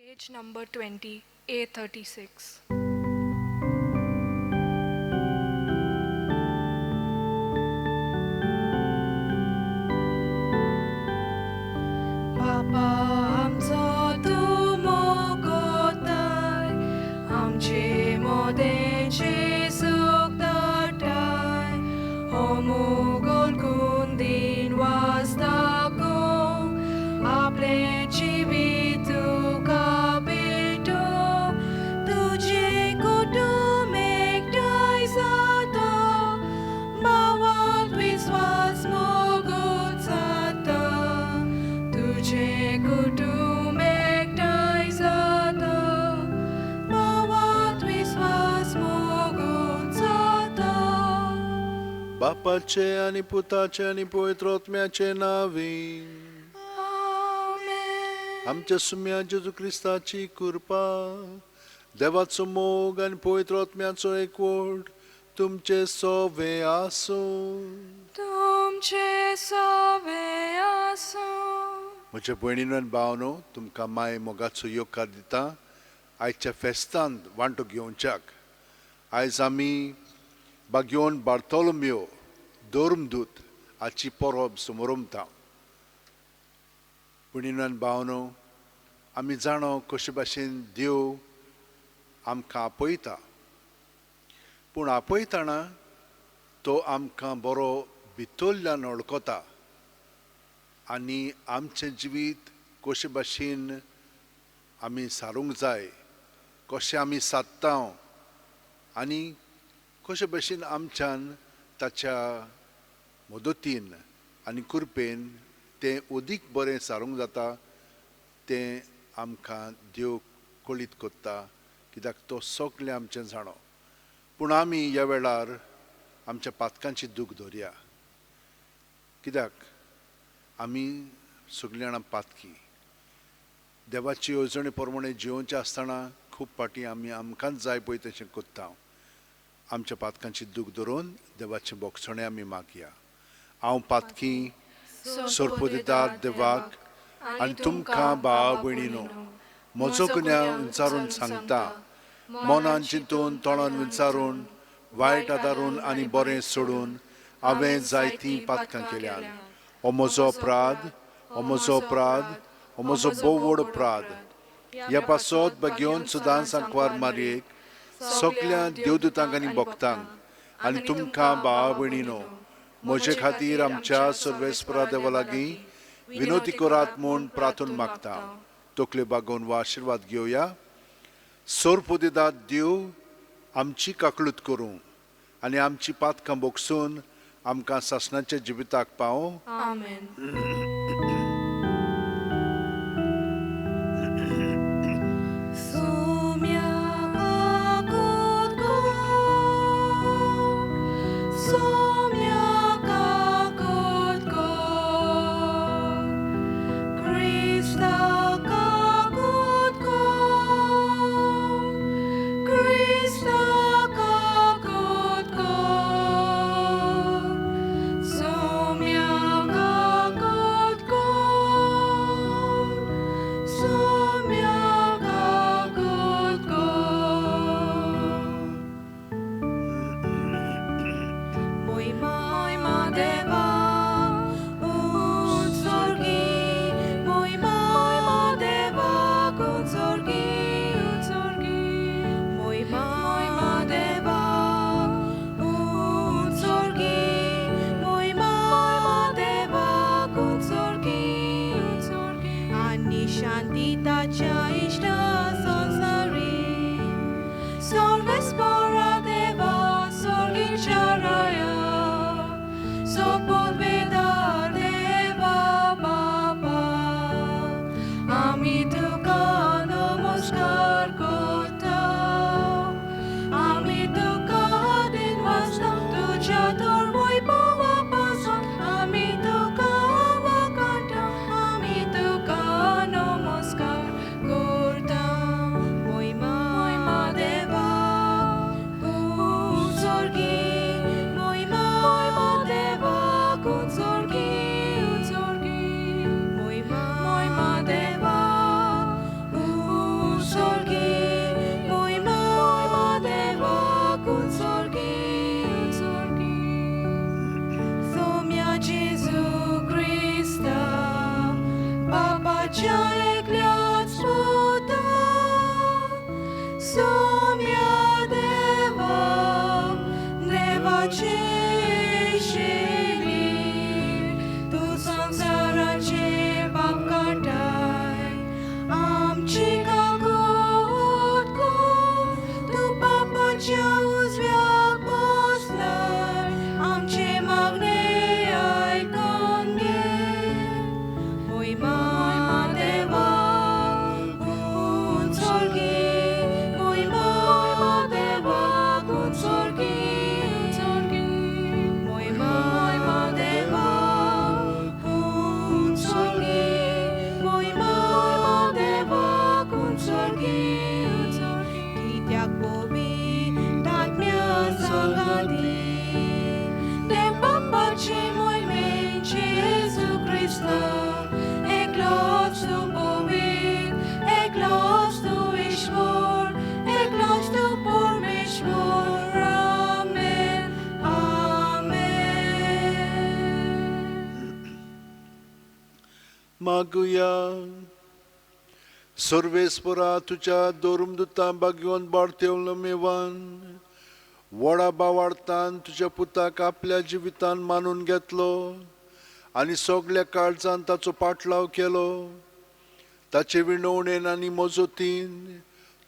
Page number 20, A36. बापा आमचो तूं मोगोताय, आमचे मोदेंचे सूख धाडटाय, हो मोगोल कुंदीन वास दाखोवंक, आपलें जिवीत तुका भेटोवंक, तुजें कुटुंब एकठांय जाता, भावांत विस्वास मोगूच जाता, तुजें कुटुंब एकठांय जाता, भावांत विस्वास मोगूच जाता. बापाचे आनी पुताचे आनी पवित्र आत्म्याचे नांवी. आमेन. आमच्या सुम्या जेजू क्रिस्ताची कृपा, देवाचो मोग आनी पवित्र आत्म्याचो एकवट तुमचे सोवे आसूं. तुमचे सवे आसूं. म्हज्या भयणीनो आनी भावनो, तुमकां माय मोगाचो येवकार दिता आयच्या फेस्तांत वांटो घेवच्याक. आयज आमी बाग्योन बार्तोलोमियो धर्मदूत हाची परब समोरमता. भयणीनो आनी भावनो, आमी जाणो कशे भाशेन देव आमकां आपयता, पूण आपयतना तो आमकां बरो भितरल्यान वळखता आनी आमचें जिवीत कशे भाशेन आमी सारूंक जाय, कशें आमी सादता आनी कशे भाशेन आमच्यान ताच्या मदतीन आनी कृपेन तें अदीक बरें सारूंक जाता, तें आमकां देव कळीत करता, कित्याक तो सगळें आमचें जाणो. पूण आमी ह्या वेळार आमच्या पातकांची दूख धरया, कित्याक आमी सगळीं जाणां पातकी. देवाची येवजणे प्रमाणे जियोवचें आसतना खूब फावटी आमी आमकांच जाय पळय तशें करता. आमच्या पातकांची दूख धरून देवाचें बोगसणें आमी मागया. हांव पातकी सोरपोदिदाद देवाक आनी तुमकां भाव भयणीनो म्हजो गुन्यांव विचारून सांगता, मनान चिंतून तोंडान विचारून वायट आदारून आनी बरें सोडून हांवें जायतीं पातकां केल्यात. हो म्हजो अपराध, हो म्हजो अपराध, हो म्हजो भोव व्हड अपराध. ह्या पासत बगेवन सदांच सांकवार मारयेक सगल्या देवदूतांक आनी भक्तांक आनी तुमकां भाव भयणीनो म्हजे खातीर आमच्या सर्वेस्परा देवा लागीं विनोती करात म्हूण प्रार्थून मागता. तकल्यो बागोवन वा आशिर्वाद घेवया. सोरपोदिदाद देव आमची काकळूत करूं आनी आमची पातकां बोगसून आमकां सासणाच्या जिविताक पावों. आमेन. सुम्या काकूत कर, सुम्या काकूत कर, क्रिस्ता काकूत कर, क्रिस्ता काकूत कर, सुम्या काकूत कर, सुम्या काकूत कर. मोहिमा मोहिमा देवा उत्सर्गी, मोहिमा मोहिमा देवा उत्सर्गी उत्सर्गी, मोहिमा मोहिमा देवा उत्सर्गी, मोहिमा मोहिमा देवा उत्सर्गी उत्सर्गी, आनी शांती ताच्या इश्टा संवसारी, सर्वेस्परा देवा स्वर्गीच्या राया, सोपोदवेदार देवा बापा, आमी तुका नमस्कार करता, आमी तुका दिनवासता, तुज्या धर्मूय पावा पासून आमी तुका वाकाटा, आमी तुका नमस्कार करता. मोहिमा मोहिमा देवा उत्सर्गी, मोहिमा मोहिमा देवा. देवाच्या एकल्याच पुता सोम्या देवा देवाचे शरीर तूं संवसाराचे पाप काडटाय आमची काकूट कर तूं पापाच्या उजव्याक बसलाय आमचें मागणें आयकून घे मोहिमा देवा उंचोळगी मोहिमा देवा उंचोळगी मोहिमा देवा उंचोळगी मोहिमा देवा उंचोळगी कित्याक पवित्र आत्म्या सांगाती देव बापाचे मोहिमेन जेजू क्रिस्ता एकलोच तूं पवित्र एकलोच तूं ईश्वर एकलोच तूं परमेश्वर आमेन आमेन. मागुया. सर्वेस्परा तुज्या धर्मदुतां बागयोन बाळतेवलमेवान व्हडा बावार्थान तुज्या पुताक आपल्या जिवितान मानून घेतलो आनी सगल्या काळजान ताचो पाटलाव केलो. ताचे विणवणेन आनी मजतीन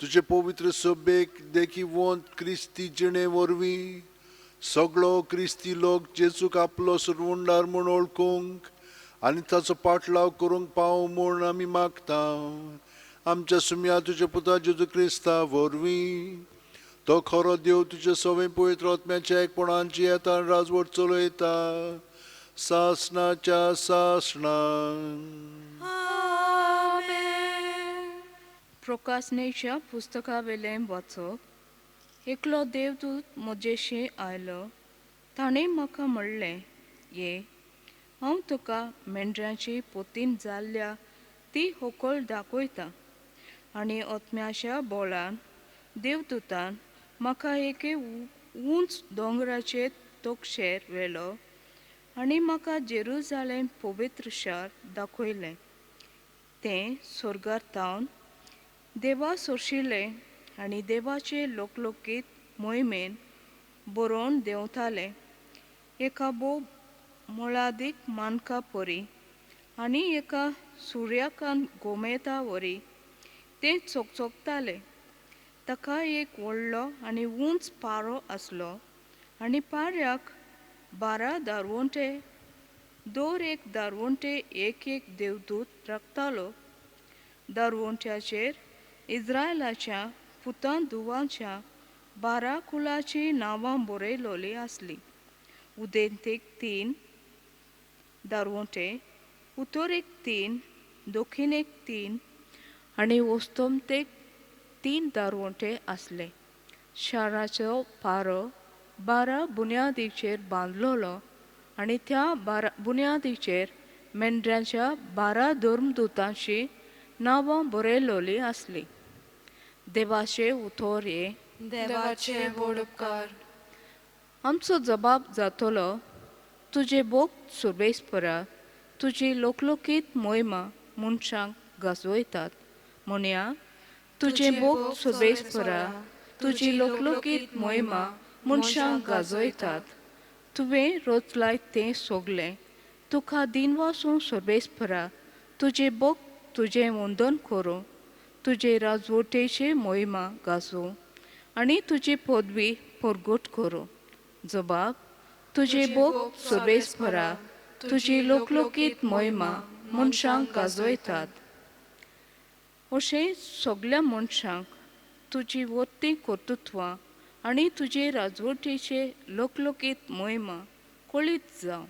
तुजे पवित्र सभेक देखिवंत क्रिस्ती जिणे वरवीं सगळो क्रिस्ती लोक जेजूक आपलो सुरवुंडार म्हूण वळखूंक आनी ताचो पाटलाव करूंक पाव म्हूण आमी मागता. आमच्या सुम्या तुज्या पुता जेजू क्रिस्ता वरवीं तो खरो देव तुजे सवें पवित्र आत्म्याच्या एकपणाची येता राजवट चलयता सासणाच्या सासणान. आमेन. प्रकाशनेच्या पुस्तकावेलें वाचप. एकलो देवदूत म्हजेशी आयलो. ताणें म्हाका म्हणलें, ये, हांव तुका मेंढरांची पोतीन जाल्ल्या ती होकल दाखयता. आनी आत्म्याच्या बोळान देवदूतान म्हाका एके उंच दोंगराचे तोक्षेर व्हेलो आनी म्हाका जेरुजालेम पवित्र शार दाखयलें. तें स्वर्गार थावन देवा सोरशिल्लें आनी देवाचे लोकलोकीत मोहिमेन बरोवन देंवतालें एका भोव मोलादीक मानका परी आनी एका सुर्याकांत गोमेता वरी तें चकचकतालें. ताका एक व्हडलो आनी उंच पारो आसलो आनी पाऱ्याक 12 दारवंटे, दर एक दारवंटे एक एक देवदूत राखतालो. दारवंट्याचेर इज्रायलाच्या पुतां धुवांच्या 12 कुळाचीं नांवां बरयलोलीं आसलीं. उदेंतेक 3 दारवंटे, उतरेक 3, दक्षिणेक 3 आनी अस्तंतेक 3 दारवंटे आसले. शाराचो पारो 12 बुन्यादीचेर बांदलोलो आनी त्या 12 बुन्यादीचेर मेंढरांच्या 12 धर्मदूतांची नांवां बरयलोलीं आसलीं. देवाचे उतर हें. देवाचे व्हड उपकार. आमचो जबाब जातलो, तुजे भोग सुर्वेस्परा तुजी लोकलोकीत मोहिमा मनशांक गाजयतात. म्हणया, तुजे भोग सुर्वेस्परा तुजी लोकलोकीत मोहिमा मनशांक गाजयतात. तुवें रचलाय तें सगलें तुका दिनवासूं सर्वेस्परा. तुजें भोग तुजें वंदन करूं, तुजे राजवटेचे मोहिमा गाजूं आनी तुजी पदवी परगट करूं. जबाब, तुजे भोग सर्वेस्परा तुजी लोकलोकीत मोहिमा मनशांक गाजयतात. अशें सगल्या मनशांक तुजी वर्ती कर्तृत्वां आनी तुजे राजवटीचे लोकलोकीत मोहिमा कळीत जावं.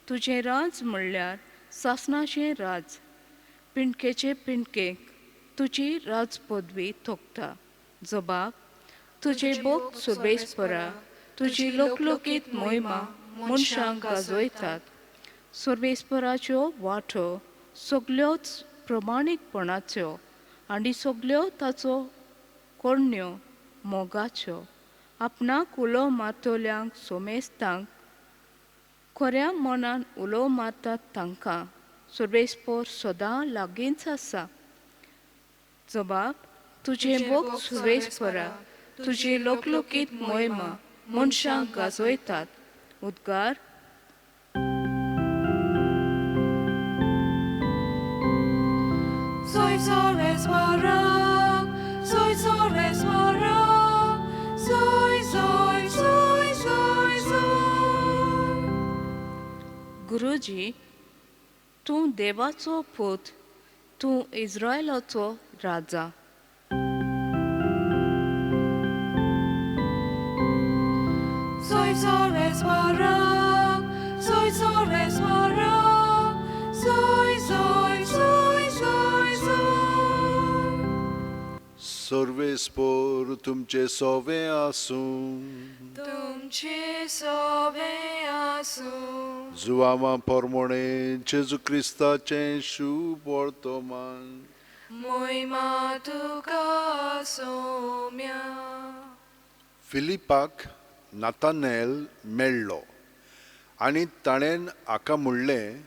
तुजें राज म्हणल्यार सासणाचें राज, पिंडकेचे पिंडकेक तुजी राज पदवी थोकता. जबाब, तुजे भोग सर्वेस्परा तुजी लोकलोकीत मोहिमा मनशांक गाजयतात. सर्वेस्पराच्यो वाटो सगल्योच प्रमाणीकपणाच्यो आनी सगल्यो ताचो करण्यो मोगाच्यो. आपणाक उलो मारतल्यांक सोमेस्तांक खऱ्या मनान उलो मारतात तांकां सर्वेस्पोर सदां लागींच आसा. जबाब, तुजें भोग सर्वेस्परा, तुजी लोकलोकीत मोहिमा मनशांक गाजयतात. उद्गार. Soy सर्वेस्परा, soy सर्वेस्परा, soy soy soy soy soy. गुरुजी, तूं देवाचो पूत, तूं इस्रायलाचो राजा. Soy सर्वेस्परा, soy सर्वेस्परा, soy soy soy soy soy. सर्वेस्पोर तुमचे सोवे आसूं. तुमचे सोवे आसूं. जुवामा पोरमोणे जेजू क्रिस्ताचें शुभ वर्तमान. मोहिमा तुका सोम्या. फिलिपाक नातानेल मेळ्ळो आनी ताणें हाका म्हणलें,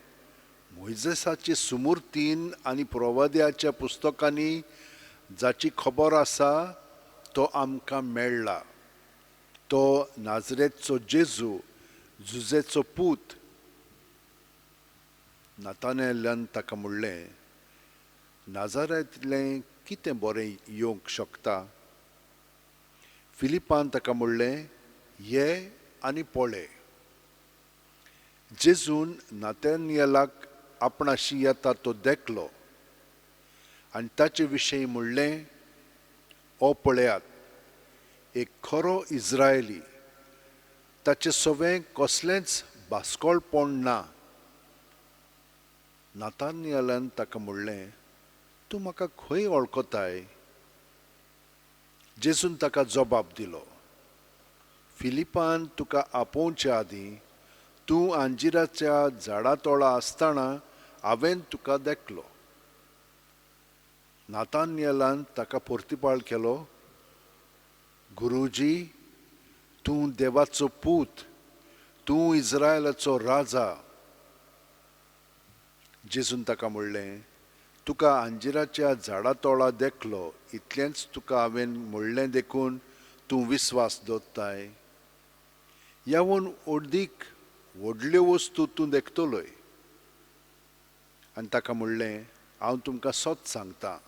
मोयजेसाचे सुमुर्तीन आनी प्रवाद्याच्या पुस्तकांनी जाची खबर आसा तो आमकां मेळ्ळा, तो नाजरेचो जेजू, जुजेचो पूत. नातानेलान ताका म्हणलें, नाजारेंतलें कितें बरें येवंक शकता? फिलिपान ताका म्हणलें, ये आनी पळय. जेजून नातानियलाक आपणाशी येता तो देखलो आनी ताचे विशीं म्हणलें, ओ पळयात, एक खरो इस्रायली, ताचें सवें कसलेंच बास्कोळपण ना. नातानियलान ताका म्हणलें, तूं म्हाका खंय वळखताय? जेजून ताका जबाब दिलो, फिलिपान तुका आपोवचे आदीं तूं अंजिराच्या झाडा तोळा आसतना हांवें तुका देखलो. नातानियलान ताका परतिपाळ केलो, गुरुजी, तूं देवाचो पूत, तूं इस्रायलाचो राजा. जेजून ताका म्हणलें, तुका अंजिराच्या झाडा तोळा देखलो इतलेंच तुका हांवें म्हणलें देखून तूं विस्वास दवरताय. यावन अर्दीक व्हडल्यो वस्तू तूं देखतलोय. आनी ताका म्हणलें, हांव तुमकां सत सांगता,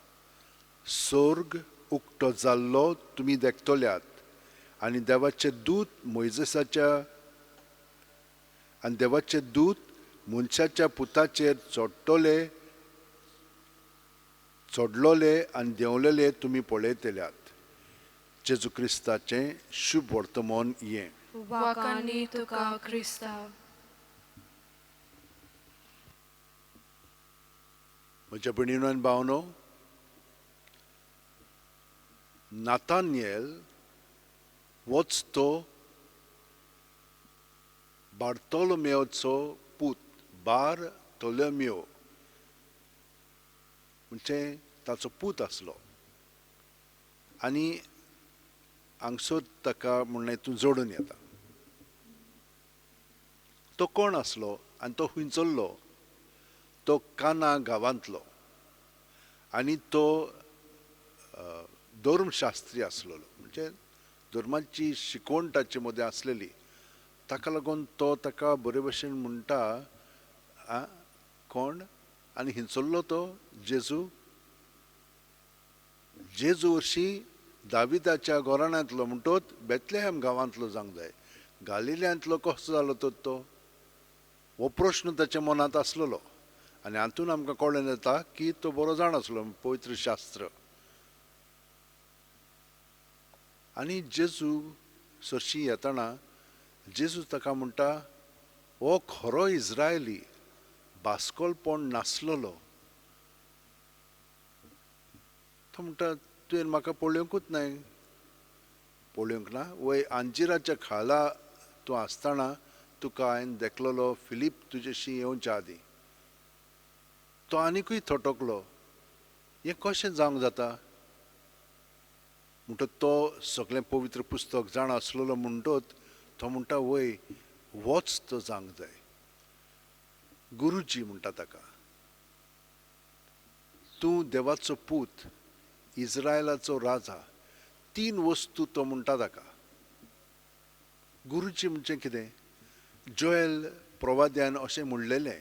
सोर्ग उक्तो जाल्लो तुमी देखतल्यात आनी देवाचे दूत मोयजेसाच्या आनी देवाचे दूत मनशाच्या पुताचेर चडटले, चडलोले आनी देंवलेले तुमी पळयतल्यात. जेजू क्रिस्ताचें शुभ वर्तमान हें. वाकानी तुका क्रिस्ता. म्हज्या भयणीनो आनी भावनो, नातानियल वच तो बार्तोलोमेवचो पूत, बार तोलोमियो म्हणजे ताचो पूत आसलो आनी हांगसर ताका म्हणलें तूं जोडून येता. तो कोण आसलो आनी तो खंयचल्लो? तो काना गांवांतलो आनी तो धर्मशास्त्री आसलेलो, म्हणजे धर्माची शिकवण ताचे मदें आसलेली. ताका लागून तो ताका बरे भशेन म्हणटा, कोण आनी हिंचल्लो तो जेजू. जेजू हरशीं दाविदाच्या घराण्यांतलो म्हणटोच बेतलेहम गांवांतलो जावंक जाय, गालिल्यांतलो कसो जालो तर तो? हो प्रश्न ताच्या मनांत आसलेलो आनी हातून आमकां कळोन येता की तो बरो जाण आसलो पवित्र शास्त्र. आनी जेजू सरशी येतना जेजू ताका म्हणटा, हो खरो इस्रायली, बास्कोलपण नासलेलो. तो म्हणटा, तुवें म्हाका पळोवंकूच नाय, पळोवंक ना वय अंजिराच्या खाला तूं आसतना तुका हांवें देखलेलो, फिलीप तुजेशी येवच्या आदीं. तो आनिकूय थटकलो, हें कशें जावंक जाता? म्हणटच तो सगळें पवित्र पुस्तक जाणा आसलेलो म्हणटच तो म्हणटा, वय वच तो जावंक जाय. गुरुजी म्हणटा ताका. तूं देवाचो पूत, इज्रायलाचो राजा. तीन वस्तू तो म्हणटा ताका. गुरुजी म्हणजे कितें? जोएल प्रवाद्यान अशें म्हणलेलें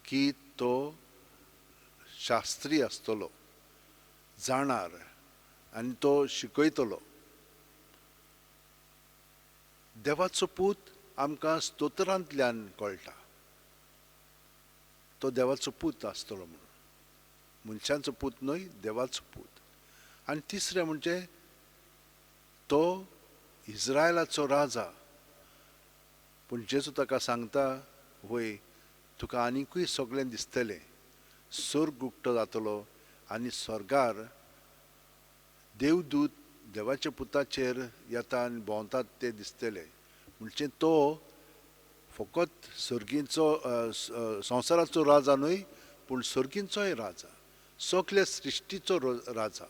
की तो शास्त्री आसतलो, जाणार आनी तो शिकयतलो. देवाचो पूत आमकां स्तोत्रांतल्यान कळटा तो देवाचो पूत आसतलो म्हणून, मनशांचो पूत न्हय, देवाचो पूत. आनी तिसरें म्हणजे तो इज्रायलाचो राजा. पूण जेजू ताका सांगता, वय तुका आनिकूय सगळें दिसतलें, स्वर्ग उक्तो जातलो आनी स्वर्गार देवदूत देवाच्या पुताचेर येता आनी भोंवतात ते दिसतले. म्हणजे तो फकत सर्गींचो संवसाराचो राजा न्हय, पूण सर्गींचोय राजा, सगल्या सृश्टीचो राजा.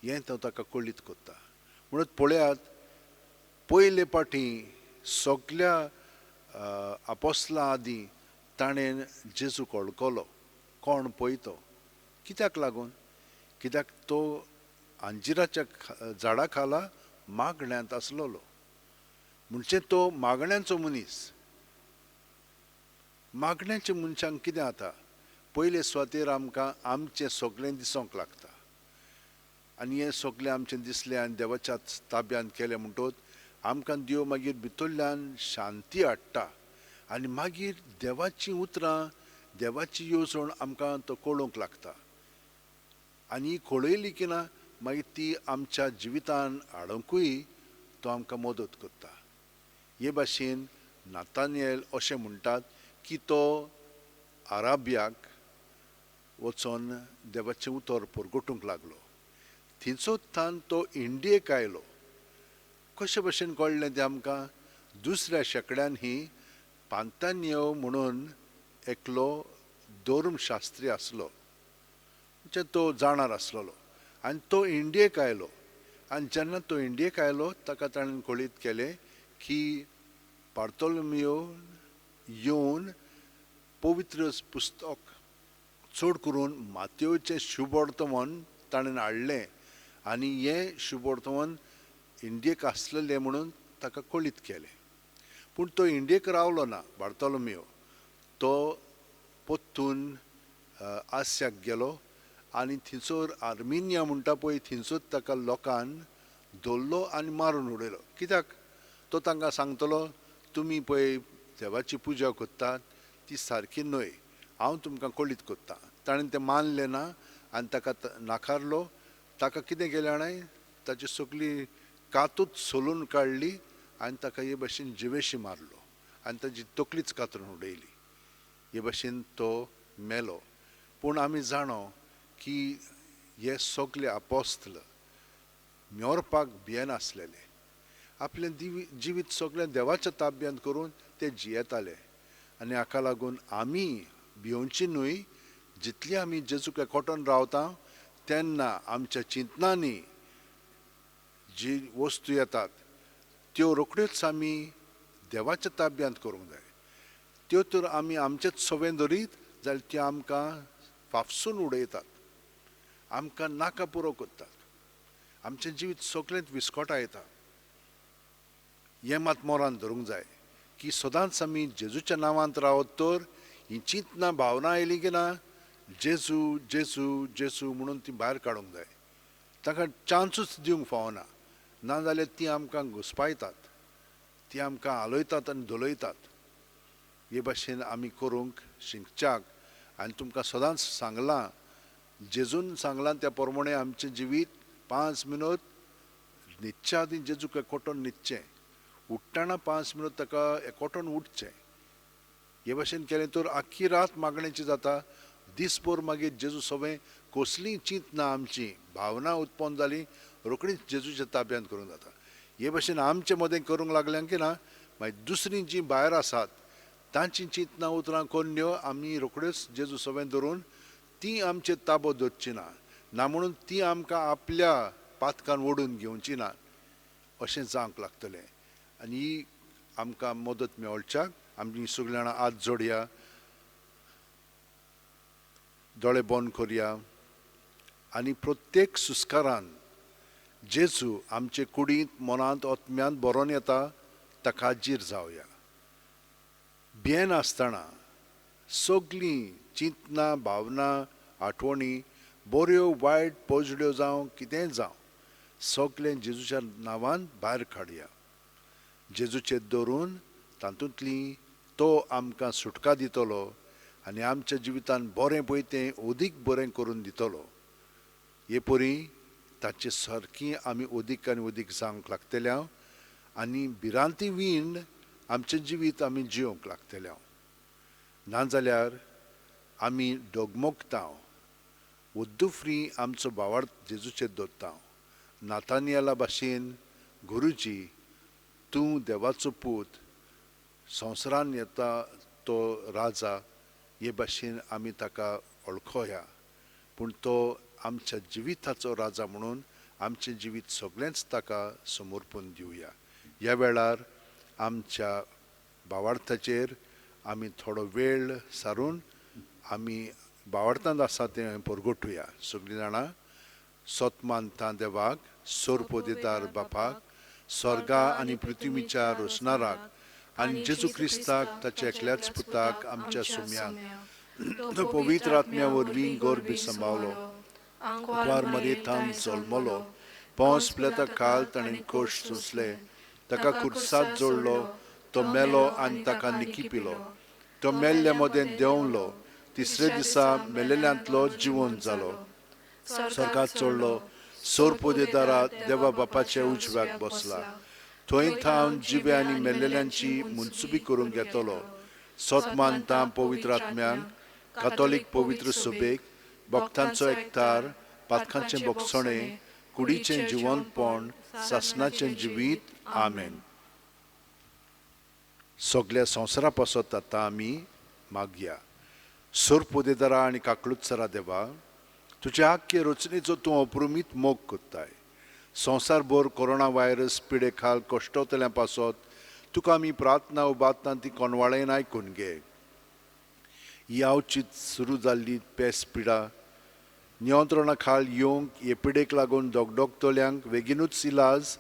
हें तो ताका कळीत करता. म्हणून पळयात, पयले पाटी सगल्या आपोसलां आदीं ताणें जेजूक वळखलो कोण पळय तो. कित्याक लागून? कित्याक तो अंजिराच्या झाडा खाला मागण्यांत आसलेलो. म्हणजे तो मागण्यांचो मनीस. मागण्याच्या मनशांक कितें जाता, पयले सुवातेर आमकां आमचें सगळें दिसूंक लागता आनी हें सगळें आमचें दिसलें आनी देवाच्या ताब्यांत केलें म्हणटकच आमकां देव मागीर भितरल्यान शांती हाडटा आनी मागीर देवाचीं उतरां, देवाची येवजण आमकां तो कळोवंक लागता. आनी कळयली की ना मागीर ती आमच्या जिवितान हाडूंकूय तो आमकां मदत करता. हे भाशेन नातानियल अशें म्हणटात की तो आराबियाक वचोन देवाचें उतर परगटूंक लागलो. थंयचोच तो इंडियेक आयलो. कशे भशेन कळ्ळें तें आमकां? दुसऱ्या शेंकड्यान ही पांतानियो म्हणून एकलो धर्मशास्त्री आसलो, म्हणजे तो जाणार आसलेलो आनी तो इंडियेक आयलो. आनी जेन्ना तो इंडियेक आयलो ताका ताणें कळीत केलें की बार्तोलोमियो येवन पवित्र पुस्तक चड करून मातयेचें शुभवर्तमान ताणें हाडलें आनी हें शुभवर्तमान इंडियेक आसलेलें म्हणून ताका कळीत केलें. पूण तो इंडियेक रावलो ना बार्तोलोमियो, तो परतून आस्याक गेलो आनी थंयसर आर्मिनिया म्हणटा पळय थंयसर ताका लोकान धरलो आनी मारून उडयलो. कित्याक? तो तांकां सांगतलो, तुमी पळय देवाची पुजा करतात ती सारकी न्हय, हांव तुमकां कळीत करता. ताणें तें मानलें ना आनी ताका नाकारलो. ताका कितें केलें जाणा, ताची सगळी कातूच सोलून काडली आनी ताका हे भाशेन जिवेशी मारलो आनी ताची तकलीच कातरून उडयली. हे भाशेन तो मेलो. पूण आमी जाणो की हे सगळे आपोस्तल मोरपाक भियेनासलेले, आपलें जिवीत सगळें देवाच्या ताब्यांत करून ते जियेताले. आनी हाका लागून आमी भियोवची न्हय. जितली आमी जेजूक एकवटून रावता तेन्ना आमच्या चिंतनांनी जी वस्तू येतात त्यो रोखड्योच आमी देवाच्या ताब्यांत करूंक जाय. त्यो तर आमी आमचेच सवें धरीत जाल्यार त्यो आमकां फाफसून उडयतात, आमकां नाका पुरो करतात, आमचें जिवीत सगळेंच विस्कटायता येता. हें मात मोरान धरूंक जाय की सदांच आमी जेजूच्या नांवांत रावत तर ही चिंतना भावना आयली की ना, जेजू जेजू जेजू म्हणून ती भायर काडूंक जाय. ताका चान्सूच दिवंक फावना, नाजाल्यार ती आमकां घुस्पायतात, ती आमकां हालयतात आनी धोलयतात. हे भाशेन आमी करूंक शिकच्याक. आनी तुमकां सदांच सांगलां, जेजून सांगलां त्या प्रमाणे आमचें जिवीत 5 मिनट न्हिदच्या आदीं जेजूक एकवटून न्हिदचें, उठ्ठना 5 मिनट ताका एकवटून उठचें. हे भाशेन केलें तर आख्खी रात मागण्याची जाता. दीसभर मागीर जेजू सवें कसलीय चिंतना आमची भावना उत्पन्न जाली रोखडीच जेजूच्या ताब्यांत करूंक जाता. हे भाशेन आमचे मदें करूंक लागलें की ना मागीर दुसरीं जीं भायर आसात तांची चिंतना उतरां कोन्न्यो आमी रोखड्योच जेजू सवें धरून ती आमचे ताबो धरची ना, ना म्हणून ती आमकां आपल्या पातकान ओडून घेवची ना, अशें जावंक लागतलें. आनी ही आमकां मदत मेळच्याक आमी सगळीं जाणां हात जोडया. दोळे बंद करया आनी प्रत्येक सुस्कारान जेजू आमचे कुडींत, मनांत, आत्म्यांत बरोवन येता ताका हाजीर जावया. भियेनासतना सगळीं चिंतनां, भावना, आठवणी, बऱ्यो वायट, पोजड्यो जावं कितेंय जावं, सगळें जेजूच्या नांवान भायर काडया. जेजूचेर दवरून तातूंतली तो आमकां सुटका दितलो आनी आमच्या जिवितान बरें पळय तें अदीक बरें करून दितलो. हे परी ताचे सारकी आमी अदीक आनी अदीक जावंक लागतल्या आनी भिरांती वीण आमचें जिवीत आमी जिवंक लागतल्या. नाजाल्यार आमी डगमगता, उद्दुफ्री आमचो भावार्थ जेजूचेर दवरता. नातानियला भाशेन, गुरुजी तूं देवाचो पूत, संवसारान येता तो राजा, हे भाशेन आमी ताका वळखोया. पूण तो आमच्या जिविताचो राजा म्हणून आमचें जिवीत सगळेंच ताका समर्पून दिवया. ह्या वेळार आमच्या भावार्थाचेर आमी थोडो वेळ सारून आमी भावार्थांत आसा तें परगटुया. सगळीं जाणां सत मानता देवाक, सोरपोदेदार बापाक, स्वर्गा आनी पृथ्वीच्या रोसणाराक आनी जेजू क्रिस्ताक ताच्या एकल्याच पुताक आमच्या सुम्याक, तो पवित्र आत्म्या वरवीं गर्भी सांबावलो, कुंवार मरेथान जल्मलो, पोंस प्लेता खाल ताणें कोश सोंसले, ताका कुर्सात जोडलो, तो मेलो आनी ताका निकिपिलो, तो मेल्ल्या मदें देंवलो, तिसरे दिसा मेलेल्यांतलो जिवन जालो, स्वर्गात चडलो, सोरपोदेदारा देवा बापाच्या उजव्याक बसला, थंय थावन जिवे आनी मेल्लेल्यांची मनसुबी करूंक येतलो. सत मानता पवित्र आत्म्यांक, कातोलीक पवित्र सभेक, भक्तांचो एकतार, पातकांचें बोगसणें, कुडीचें जिवनपण, सासणाचें जिवीत. आमेन. सगल्या संवसारा पासत आतां आमी मागया. सोरपोदेदारा आनी काकलुत्सरा देवा, तुज्या आख्खे रचनेचो तूं अप्रुमीत मोग करताय. संवसारभर कोरोना व्हायरस पिडे खाल कश्टवतल्या पासत तुका आमी प्रार्थना उबातना ती कोनवाळेन आयकून घे. ही आवचीत सुरू जाल्ली पेस पिडा नियंत्रणा खाल येवंक हे पिडेक लागून दगदगतल्यांक बेगीनूच इलाज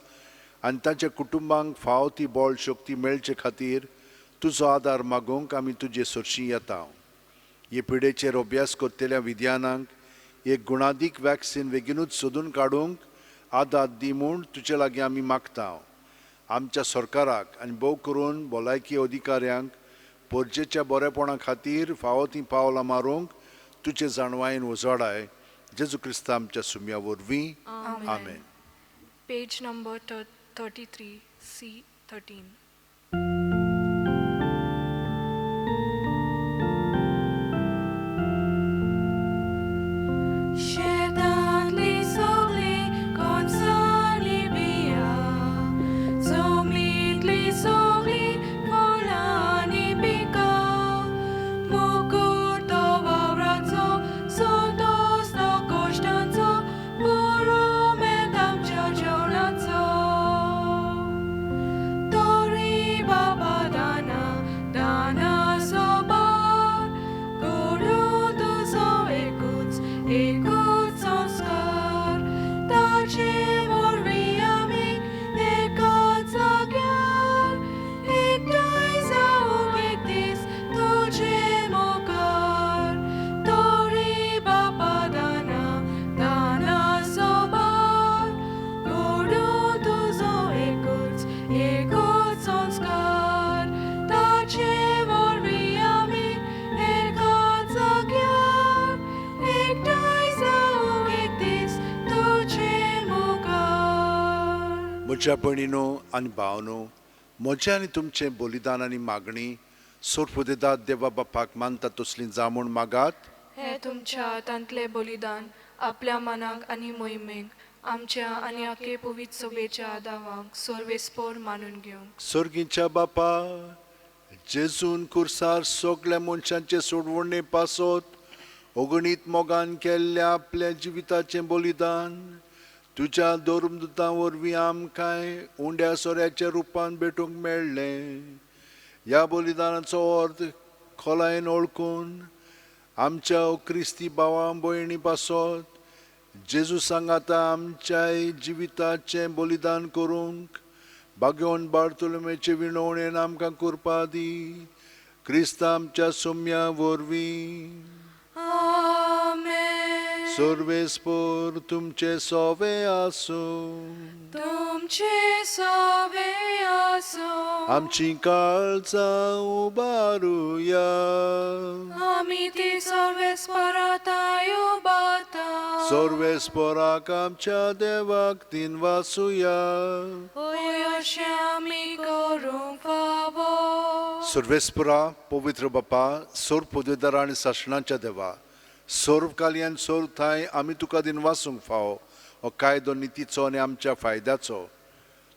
आनी तांच्या कुटुंबांक फाव ती बळ शक्ती मेळचे खातीर तुजो आदार मागूंक आमी तुजे सरशी येता. हे पिडेचेर अभ्यास करतल्या विद्यानांक एक गुणादीक वॅक्सिन बेगीनूच सोदून काडूंक आदार दी म्हूण तुजे लागीं आमी मागता. आमच्या सरकाराक आनी भोव करून भलायकी अधिकाऱ्यांक परजेच्या बरेपणा खातीर फावो तीं पावलां मारूंक तुजे जाणवायेन उजवाडाय. जेजू क्रिस्ता आमच्या सुम्या वरवीं. आमेन. Page number 33, C13. म्हज्या भयणीनो आनी भावनो, म्हजें आनी तुमचें बलिदान आनी मागणी सोरपोदेदाद देवा बापाक मानता तसली जा म्हूण मागात. हे तुमच्या हातांतलें बलिदान आपल्या मनाक आनी मोहिमेक आमच्या आनी आखे पवित्र सभेच्या दावांक सर्वेस्पोर मानून घेवंक. सर्गीच्या बापा, जेजून कुर्सार सगळ्या मनशांचे सोडवणे पासत अगणीत मोगान केल्ल्या आपल्या जिविताचें बलिदान तुज्या धर्मदुतां वरवीं आमकांय उंड्या सोऱ्याच्या रुपान भेटूंक मेळ्ळें. ह्या बलिदानाचो अर्थ खोलायेन वळखून आमच्या क्रिस्ती भावां भयणी पासत जेजू सांगाता आमच्याय जिविताचें बलिदान करूंक बागेवन बार्तोलोमेचे विणवणेन आमकां करपा दी क्रिस्त आमच्या सोम्या वरवीं. आमेन. सर्वेस्पर तुमचे सोवे आसूं. तुमचे सवे आसूं. आमची काळजां उबारुया. आमी ती सर्वेस्पराताय उबारता. सर्वेस्पराक आमच्या देवाक दिनवासुया. होय अशें आमी करूंक फावो. सर्वेस्परा पवित्र बापा, सर्व पदवेदार आनी सासणाच्या देवा, सर्व कालयान सर्व थांय आमी तुका दिनवासूंक फावो हो कायदो नितीचो आनी आमच्या फायद्याचो.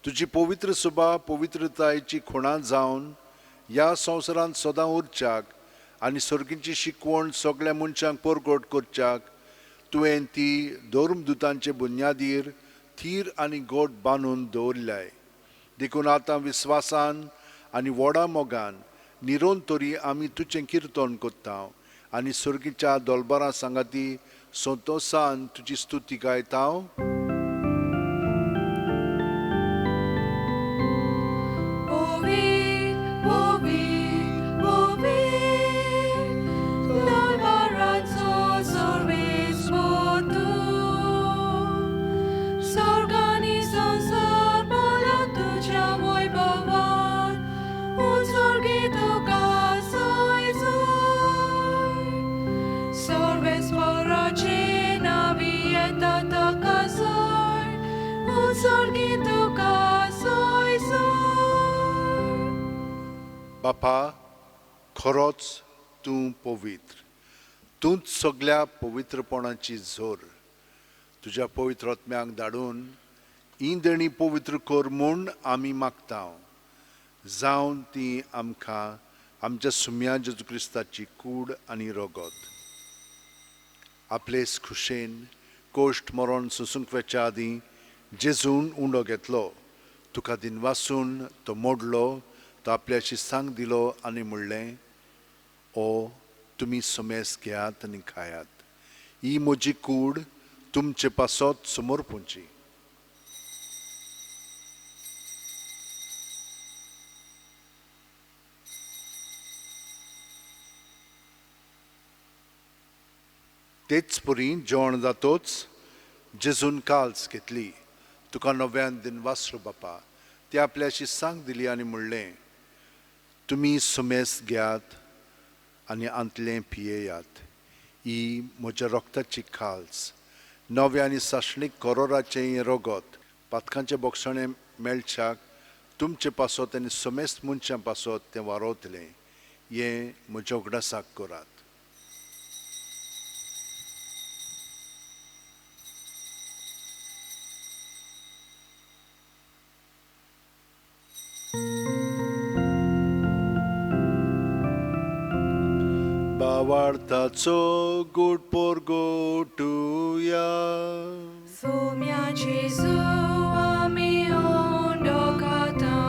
तुजी पवित्र सभा पवित्रतायेची खुणा जावन ह्या संवसारांत सदां उरच्याक आनी सर्गीची शिकवण सगळ्या मनशांक परगट करच्याक तुवें ती धर्मदुतांचे बुन्यादीर थीर आनी गोट बांदून दवरल्याय. देखून आतां विस्वासान आनी व्हडा मोगान निरोन तरी आमी तुजें किर्तन करता आनी सर्गीच्या दोलबारां सांगाती संतोसान तुजी स्तुती गायता. बापा, खरोच तूं पवित्र, तूंच सगळ्या पवित्रपणाची जोर. तुज्या पवित्र आत्म्याक धाडून ही देणी पवित्र कर म्हूण आमी मागता, जावन ती आमकां आमच्या सुम्या जेजू क्रिस्ताची कूड आनी रगत. आपलेच खुशेन कोश्ट मरण सोसूंक वेच्या आदीं जेजून उंडो घेतलो, तुका दिनवासून तो मोडलो, तो आपल्याशी सांग दिलो आनी म्हणलें, ओ तुमी समेस घेयात आनी खायात, ही म्हजी कूड तुमचे पासत समर्पूंची. तेच परी जेवण जातोच जेजून काल्स घेतली, तुका नव्यान दिनवासरो बापा, ती आपल्याशी सांग दिली आनी म्हणलें, तुमी सुमेस घेयात आनी आंतलें पियेयात, ही म्हज्या रक्ताची खाल्स, नव्या आनी सासणीक करोराचें हें रगत पातकांचें बोगसणें मेळच्याक तुमचे पासत आनी समेस्त मनशां पासत तें वारवतलें, हें म्हज्या उगडासाक करात. भावार्थाचो गोड पोरगोटुया. सोम्या जेजू आमी उंडो खाता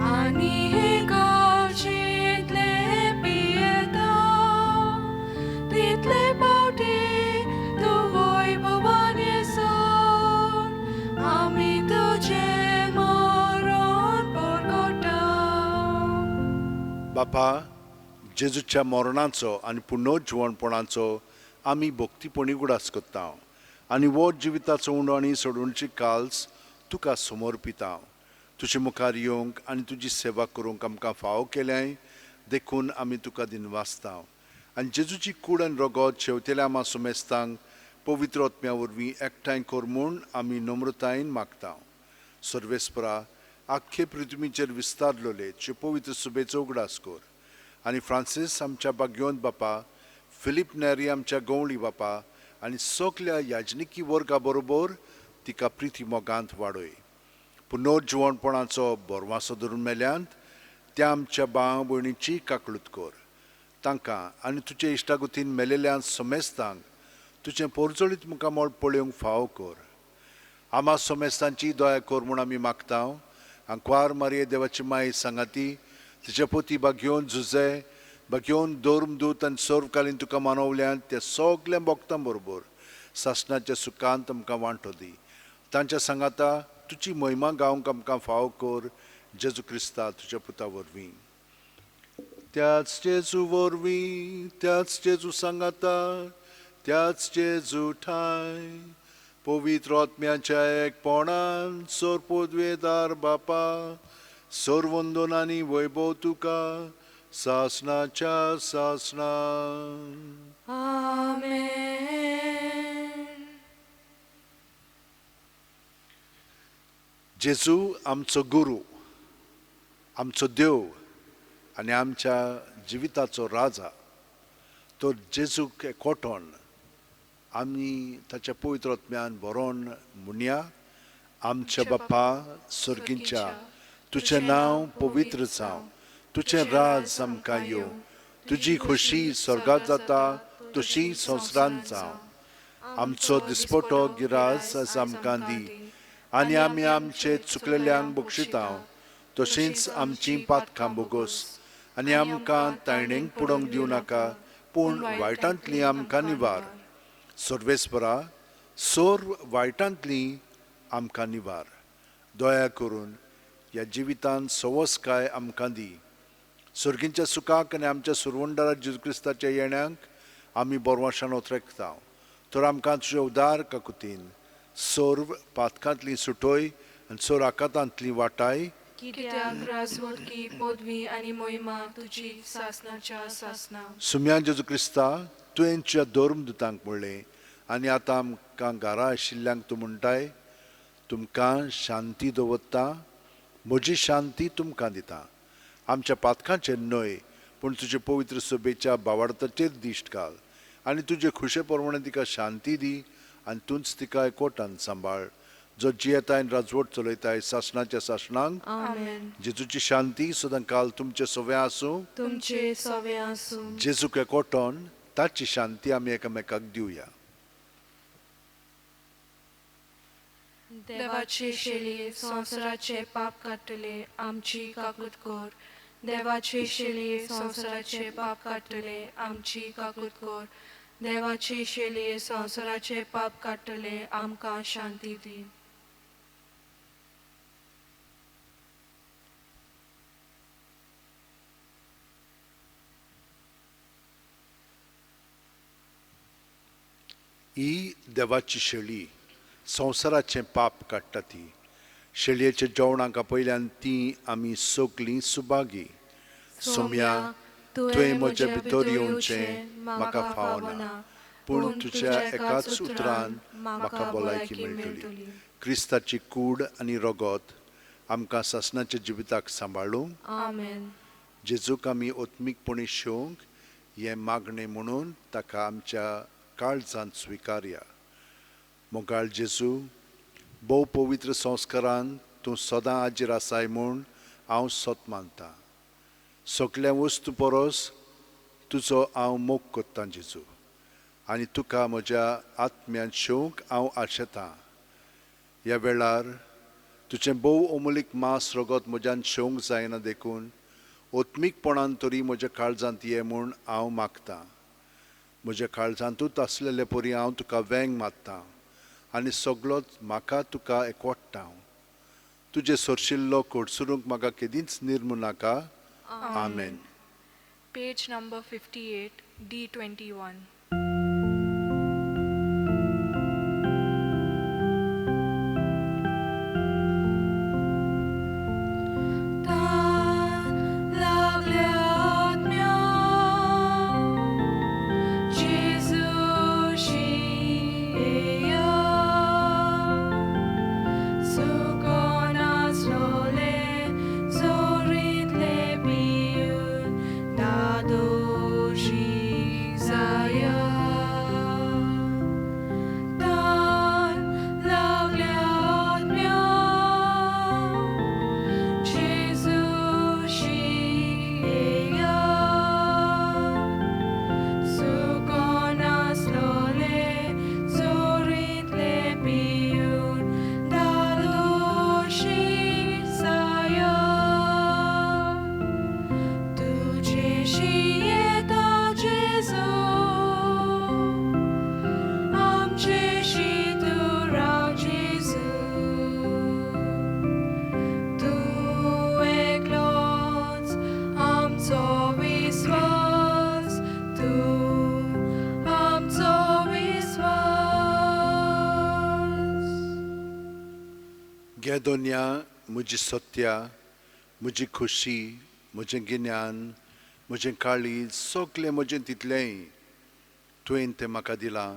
आनी हे काळशेंतले पियेता, तितले पावटी तूं वैभवान येसर आमी तुजें मरण परगटा. बापा, जेजूच्या मरणाचो आनी पुनर्जिवणपणाचो आमी भक्तीपणी उगडास करता आनी वो जिविताचो उंडो आनी सोडवणची काल्स तुका समर्पिता. तुजे मुखार येवंक आनी तुजी सेवा करूंक आमकां फावो केल्याय देखून आमी तुका दिनवासता आनी जेजूची कूड आनी रगत शेवतेल्या आमा सुमेस्तांक पवित्र आत्म्या वरवीं एकठांय कर म्हूण आमी नम्रतायेन मागता. सर्वेस्परा, आख्खे पृथ्वीचेर विस्तारलेले तुजे पवित्र सुबेचो उगडास कर आनी फ्रांसीस आमच्या बाग्योंत बापा, फिलीप नेरी आमच्या गवळी बापा आनी सगल्या याजनिकी वर्गा बरोबर तिका प्रिती मोगांत वाडय. पुनर्जिवणपणाचो बोरवासो धरून मेल्यांत त्या आमच्या भाव भयणीची काकळूत कर, तांकां आनी तुजे इश्टागतीन मेलेल्या समेस्तांक तुजें पोरजोळीत मुखामळ पळोवंक फावो कर. आमा समेस्तांची दया कर म्हूण आमी मागता. आंकवार मारये देवाची माय सांगाती, तिच्या पोती बागयोन जुजे, बाकी धर्मदूत आनी सर्वकालीन तुका मानवल्यात त्या सगल्या भक्तां बरोबर सासणाच्या सुखांत आमकां वांटो दी. तांच्या सांगाता तुजी महिमा गावंक आमकां फावो कर, जेजू क्रिस्ता तुज्या पुता वरवीं. त्याच जेजू वरवीं, त्याच जेजू सांगाता, त्याच जेजू ठाय, पवित्र आत्म्याच्या एकपणान सोर पदवेदार बापा, सोर आनी वैभव तुका सासणाच्या सासणा. आमेन. जेजू आमचो गुरू, आमचो देव आनी आमच्या जिविताचो राजा. तर जेजूक एकवटोन आमी ताच्या पवित्र आत्म्यान बरोवन म्हणया, आमच्या बापा सर्गींच्या, तुजें नांव पवित्र जावं, तुजें राज आमकां येवं, तुजी खोशी स्वर्गांत जाता तशी संवसारांत जावं. आमचो दिसपटो गिरास आज आमकां दी आनी आमी आमचे चुकलेल्यांक बक्षिता तशींच आमची पातकां बोगोस आनी आमकां तायणेक पुडोवंक दिवं नाका, पूण वायटांतली आमकां निवार. सर्वेस्परा, सर्व वायटांतली आमकां निवार. दया करून ह्या जिवितांत सवसकाय आमकां दी. सर्गींच्या सुखाक आनी आमच्या सुरवंडारा जेजू क्रिस्ताच्या येण्याक आमी बरवाशान ओतरेकता. तर आमकां तुजे उदार काकुतीन सर्व पातकांतली सुटोय आनी सर्व आकातांतली वाटाय. कित्याक राजवटकी पदवी आनी महिमा तुजी सासणाच्या सासणा. सुम्या जेजू क्रिस्ता, तुवें तुज्या धर्मदुतांक म्हणलें आनी आतां आमकां घरा आशिल्ल्यांक तूं म्हणटाय, तुमकां शांती दवरता, म्हजी शांती तुमकां दिता. आमच्या पातकांचेर न्हय, पूण तुजे पवित्र सभेच्या बावार्थाचेर दिश्ट घाल आनी तुजे खुशे प्रमाणे तिका शांती दी आनी तूंच तिका एकवटान सांबाळ, जो जियेताय आनी राजवट चलयताय सासणाच्या सासणांक. आमेन. जेजूची शांती सदां काल तुमचे सवे आसूं, तुमचे सवे आसूं. जेजूक एकवटोन ताची शांती आमी एकामेकाक दिवया. देवाचे शेळये संवसाराचे पाप काडटले, आमची काकूत कर. देवाचे शेळये संवसाराचे पाप काडटले, आमची काकूत कर. देवाचे शेळये संवसाराचे पाप काडटले, आमकां शांती दी. ही देवाची शेळी संवसाराचें पाप काडटा. ती शेळयेच्या जेवणाक आपयल्यान ती आमी सगलीं सुभागी. सोम्या, तुवें म्हज्या भितर येवचें म्हाका फावना, पूण तुज्या एकाच उतरान म्हाका भलायकी मेळटली. क्रिस्ताची कूड आनी रगत आमकां सासणाच्या जिविताक सांबाळूंक. आमेन. जेजूक आमी आत्मीकपणी शेवंक हें मागणें म्हणून ताका आमच्या काळजांत स्विकारया. मोगाळ जेजू, भोव पवित्र संस्कारान तूं सदां हाजीर आसाय म्हूण हांव सत मानतां. सगल्या वस्तू परस तुजो हांव मोग करतां जेजू, आनी तुका म्हज्या आत्म्यांत शेवंक हांव आशेतां. ह्या वेळार तुजें भोव अमूलीक मांस रगत म्हज्यान शेवंक जायना, देखून आत्मीकपणान तरी म्हज्या काळजांत ये म्हूण हांव मागतां. म्हज्या काळजांतूच आसलेले परी हांव तुका वेंग मारतां आनी सगळोच म्हाका तुका एकवट्टा. तुजें सरशिल्लो कडसरूंक म्हाका केदींच निर्मू नाका. आमेन. Page number 58, D21. Zion. हे दोनया म्हजी सत्या, म्हजी खोशी, म्हजें गिन्यान, म्हजें काळीज, सगलें म्हजें तितलेंय तुवें तें म्हाका दिलां.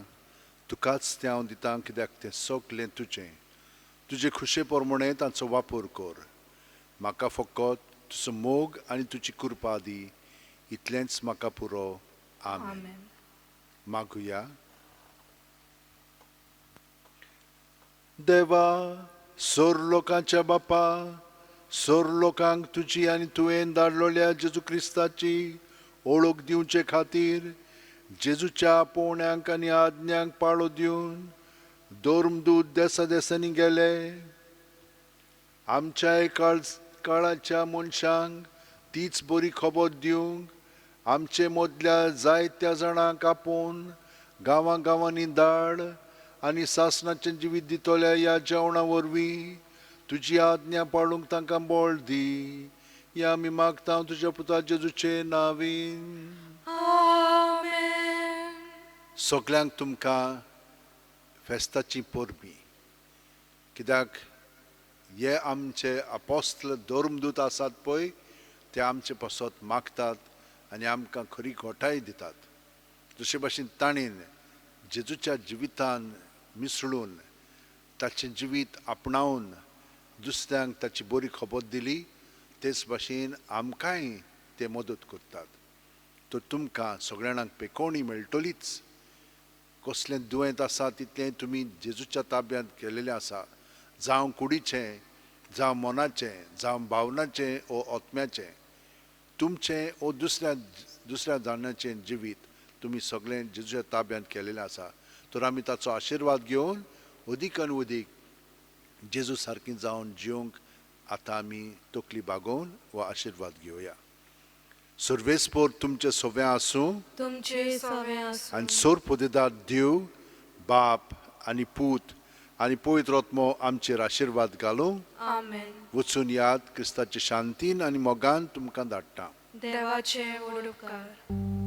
तुकाच तें हांव दितां, कित्याक तें सगलें तुजें. तुजे खुशे प्रमाणें तांचो वापर कर. म्हाका फकत तुजो मोग आनी तुजी कृपा दी, इतलेंच म्हाका पुरो. आमेन. मागुया. देवा, सोर लोकांच्या बापा, सोर लोकांक तुजी आनी तुवें धाडलेल्या जेजू क्रिस्ताची ओळख दिवचे खातीर जेजूच्या आपोवण्यांक आनी आज्ञांक पाळो दिवन धर्मदूत देसा देसांनी गेले. आमच्याय काळाच्या मनशांक तीच बरी खबर दिवंक आमचे मदल्या जायत्या जाणांक आपोवन गांवां गांवांनी धाड आनी सासणाचें जिवीत दितल्या ह्या जेवणा वरवीं तुजी आज्ञा पाळूंक तांकां बळ दी. ह्या आमी मागता तुज्या पुता जेजूचे नांवीन. आमेन. सगल्यांक तुमकां फेस्ताची परबीं, कित्याक हे आमचे अपोस्ल धर्मदूत आसात पळय, ते आमचे पासत मागतात आनी आमकां खरी घोटाय दितात. जशे भाशेन ताणें जेजूच्या जिवितान मिसळून ताचें जिवीत आपणावन दुसऱ्यांक ताची बरी खबर दिली, तेच भाशेन आमकांय ते मदत करतात. तर तुमकां सगळ्यांक पेकोवणी मेळटलीच. कसलें दुयेंत आसा तितलें तुमी जेजूच्या ताब्यांत केलेलें आसा, जावं कुडीचें, जावं मनाचें, जावं भावनाचें ओ आत्म्याचें, तुमचें ओ दुसऱ्या दुसऱ्या जाणाचें जिवीत तुमी सगळें जेजूच्या ताब्यांत केलेलें आसा. तर आमी ताचो आशिर्वाद घेवन अदीक आनी अदीक जेजू सारकी जावन जिवंक आतां आमी तकली बागोवन हो आशिर्वाद घेवया. सर्वेस्पोर तुमचें सगळें आसूं, तुमचे सवे आसूं. आनी सोर पोदेदार देव बाप आनी पूत आनी पवित्र आत्मो आमचेर आशिर्वाद घालूं. आमेन. वचून याद क्रिस्ताचे शांतीन आनी मोगान तुमकां धाडटा. देवाचे व्हड उपकार.